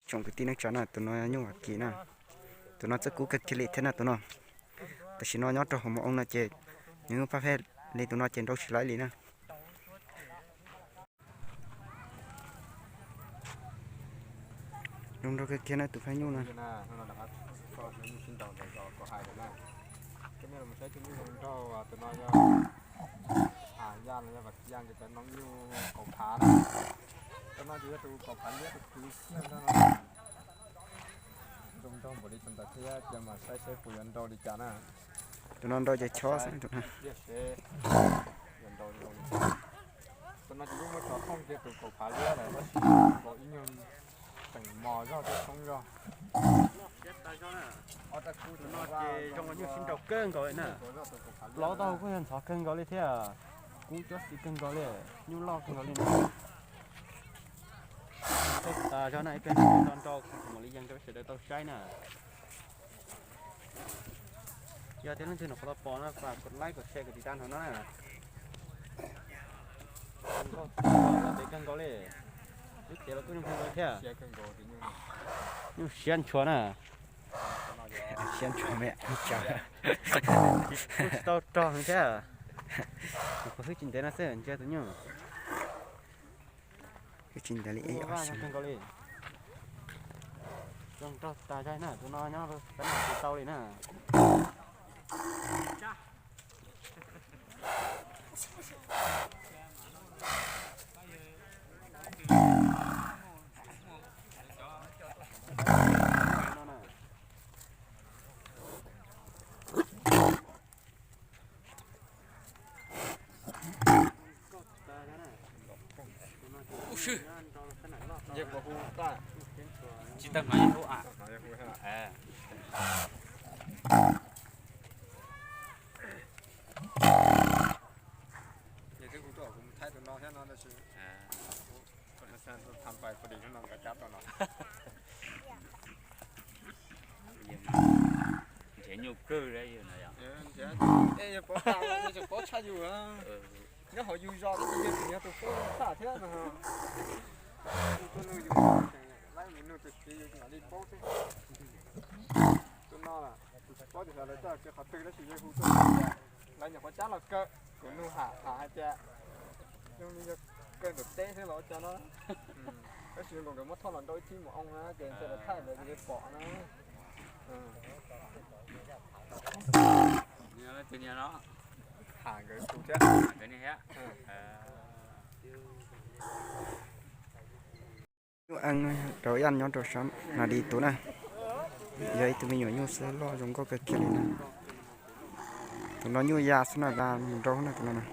Tsoom kwv tij neej tsa na, tus no nyuj Vaj Kim na, tus no txawj kub kawg kiag li thiab na tus no. Tam sim no nyob rau hauv mos oo no ces nws nyuj paj pheej li, tus no ces nrau tsis laib li na. Zoo nrau kawg kiag na tus phaj nyuj no. Tus no nrau ces chob xwb. Tus no ces yeej muab tso thooj kiag tus kaum phav liab lawm tab sis nkaus ib nyuag teem mos zog thiab tshoob zog. Tus no ces zoo nyuj sib nrau kawg nkaus li na. Plaub tag kuj yog ntxhov kawg nkaus li thiab. Kub cuab xim kawg nkaus li, nyuj loj kawg nkaus li na. Tau tas zog na, ib pliag no nrau kuv mam li yees rau sawv daws tau saib na. Yog tias leej twg nyuam qhuav tau pom no, fam kom like kom share kom tiv tas no na. Zoo nkauj tshaj plaws kawg nkaus li. Lub cev los kuj zoo kawg nkaus thiab. Nyuj siab ntshua na. Siab ntshua me, kuj tsis tau rog heev thiab. Nyuam qhuav hwj tsis ntev no xwb ntsia tus nyuj. Hwj tsis ntev li ib ob xyoo. Zoo nraug tas zog na, tus no nyob tab sis tsis tau li na. Tsis tau hnov yeej hu a. Nrhiav nyuj kawg yog no yog. Yog paub tshaj yus, nyob hauv yus zos tab sis yog tus nyob tus paub tshaj thiab no. Tuaj nug yus, laib mus nug tus txiv yus mam li paub xwb. Tus no paub tias xyov lawv txoj kev qhov twg tab sis yog hu tuaj, lawv nyuam qhuav cab los kaw, kuv nug ham tham hais tias zoo li yog kaw ntawm teb xwb los ua cas no. Tab sis nkaus nkawd muab thauj los nrau ib thib mus oo na ces ntshe lawv thaij ntawd ces pom na. Tham nkawd tus thiab. Nyuj eeb rau yaj nyob rau sab na li tus na. Yog ib tug me nyuam nyuj xwb, loj zoo nkauj kawg kiag li na. Tus no nyuj ya xwb na, da mus nrau na tus no na.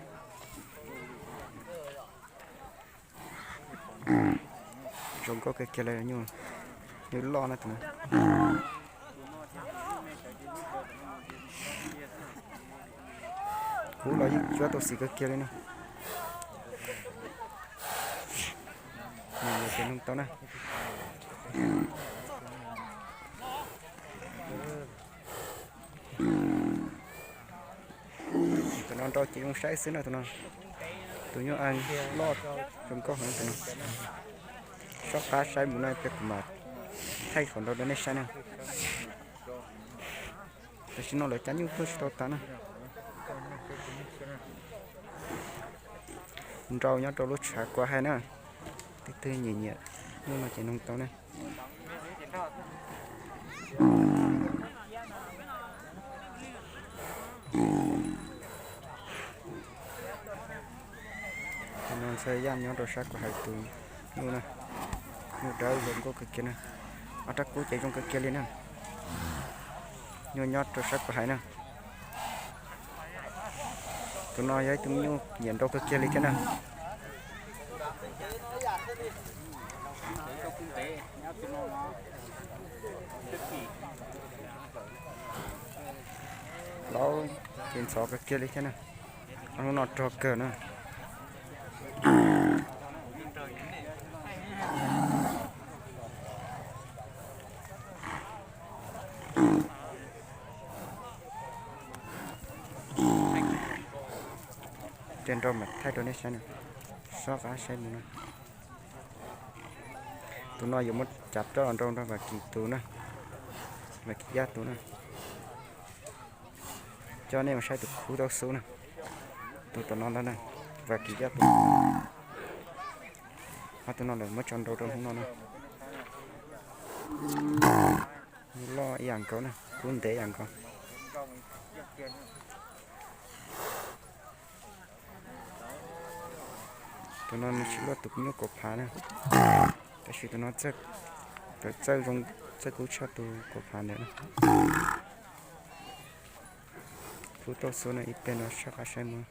Zoo nkauj kawg kiag li, nyuj loj na tus no. Kub los yeej cuab tau xim kawg kiag li na. Nws yuav tes noog tau na. Tus no nrau ces zoo saib xwb na tus no. Tus nyuj eeb loj zoo nkauj heev tus no. Sob qab saib mus no peb kuv mam thaij qhov nrau rau nej saib na. Tam sim no lawv cab nyuj tuaj tsis tau tas na. Nrau nyob rau lub tshav kuav hais na. Twg twg nyiam nyiam nyuj no ces noog tau na. Tus no ntxhais yaj nyob rau sab kuav hais tus nyuj na. Nyuj dawb zoo nkauj kawg kiag na. Ob rab kub ces zoo kawg kiag li na. Nyuj nyob rau sab kuav hais na. Tus no yog ib tug me nyuj nyiam nrau kawg kiag li thiab na. Laub ces ntxhov kawg kiag li thiab na. Ob hnub no rog kawg na. Ces nrau mam thaij rau nej saib na. Sob qab saib mus na. Tus Tus no yuav muab cav roj nrau nrog Vam Kis tus na, Vam Kis Yaj tus na. Coj nej mus saib tus khub tauj xub na, tus tom no ntag na, Vam Kis Yaj tus. Ob tug no lawv muab tso nrau rau hnub no na. Loj ib yam nkaus na, kub ntev ib yam nkaus. Tus no nws tsis luaj tus nyuj kaus phav na, tab sis tus no txawj zoo, txawj kub tshaj tus kaus phav ntawd na. Khub tauj xub no ib pliag no soj qab saib mus.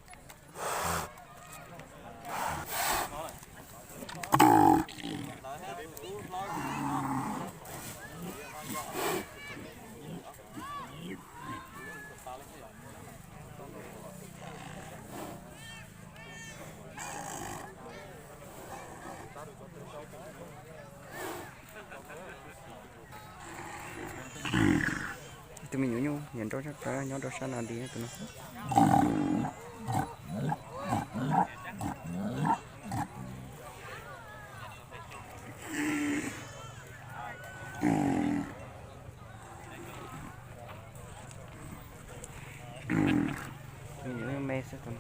Tus me nyuam nyuj niam nrau tshaj plaws nyob rau sab no li tus no. Me xwb tus no.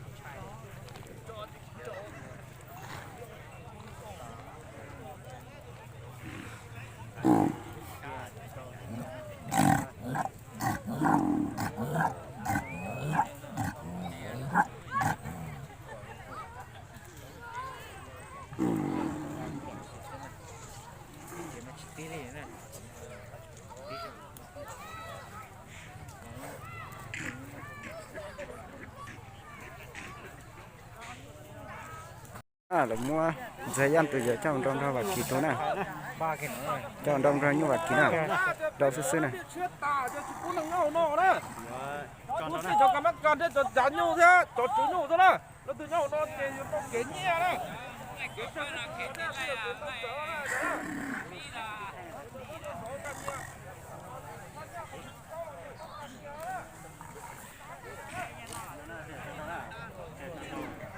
Lawv muab Ntxawg Yaj tus yawg coj nrau nrog Vam Kis tus na, coj nrau nrog nyuj Vam Kis na, nrau xwb xwb na.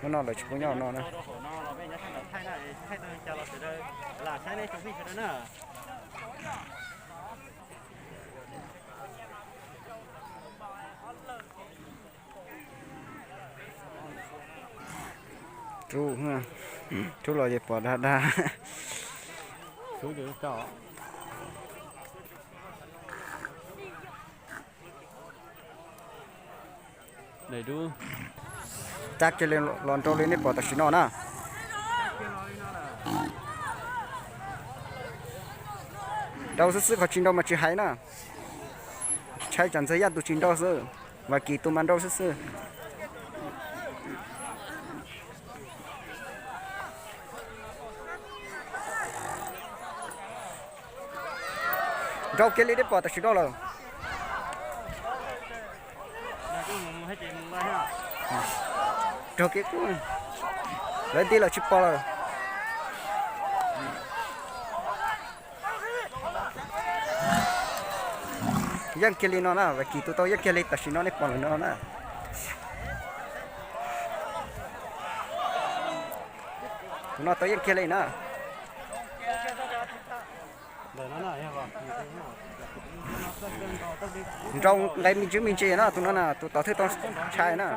Hnub no lawv tsis pub nyob no na. Rub, rub los ces pom dag dag. Cab kiag li los nrau li nej pom tam sim no na. Nrau xwb xwb, qhov tsis nrau mas tsis hais na. Ntshai tsam Ntxawg Yaj tus tsis nrau xwb, Vam Kis tus mas nrau xwb xwb. Nrau kiag li nej pom tam sim no lawm. Nrau kiag, lawv nti lawm tsis pom lawm. Yeej kiag li no na, Vam Kis tus tau yeej kiag li tam sim no nej pom lawm no na. Tus no tau yeej kiag li na. Nrau nqe me ntsis me ntsis na, tus no na tus tau thiaj tau ntshai na.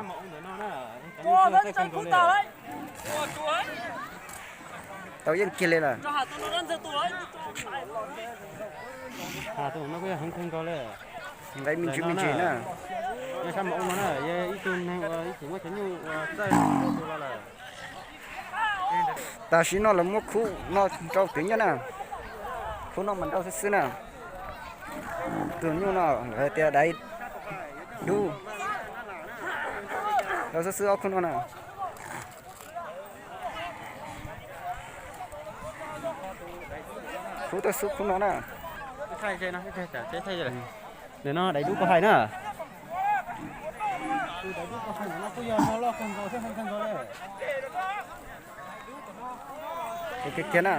Tau yeej kiag li lawm. Nqe me ntsis me ntsis na. Tam sim no lawv muab khub no nrau twv nyuj na. Khub no mas nrau xwb xwb na. Tus nyuj no lawv hais tias daiv dub. Nrau xwb xwb ob khub no na. Khub tuaj xub khub no na. Nim no daim dub koj hais na. Kiag na.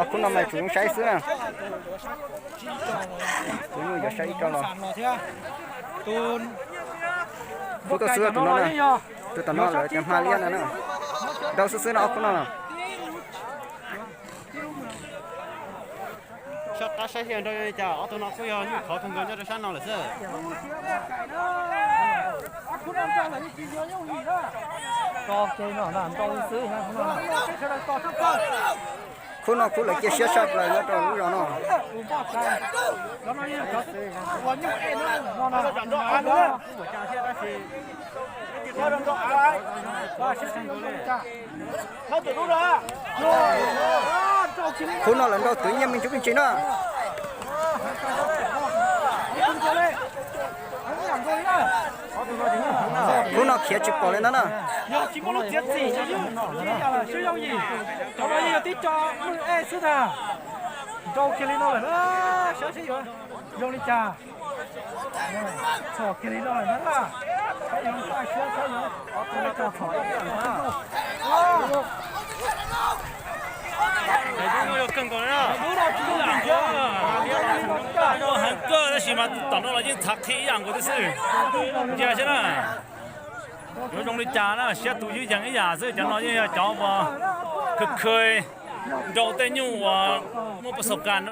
Ob khub no mas tsum saib xwb na. Kuv nyuj yuav saib ib co los. Khub tuaj xwb tus no na, tus tom no lawv cov hma liab no na. Nrau xwb xwb no ob khub no. Sab qab saib seb nrau li cas, ob tug no kuj yog nyuj qhov kawg nkaus nyob rau sab no lawm xwb. Khub no khub lawv cia siab tshaj plaws nyob rau lub zos no. Khub no lawv nrau twv nyiaj me ntsis me ntsis na. Khub no khiav tsis pom li ntag na. Yog tsis muaj lub txiav txim ces yeej ib yam lawm, sib yooj yim. Cov no yeej yog tib co lwj ej xwb ntag. Nrau kiag li no lawm na, saib seb yuav zoo li cas. Txhom kiag li no lawm na, saib yuav npaj siab saib yuav ua li cas txhom. Heev kawg tab sis mas tom no los yeej txhav qhi ib yam nkaus thiab xwb. Ntsia saib na, yuav zoo li cas na, siab tus ywj yees ib yam xwb. Cov no yeej yog cov uas khw khw nrau tej nyuj uas muaj pas xaus kas.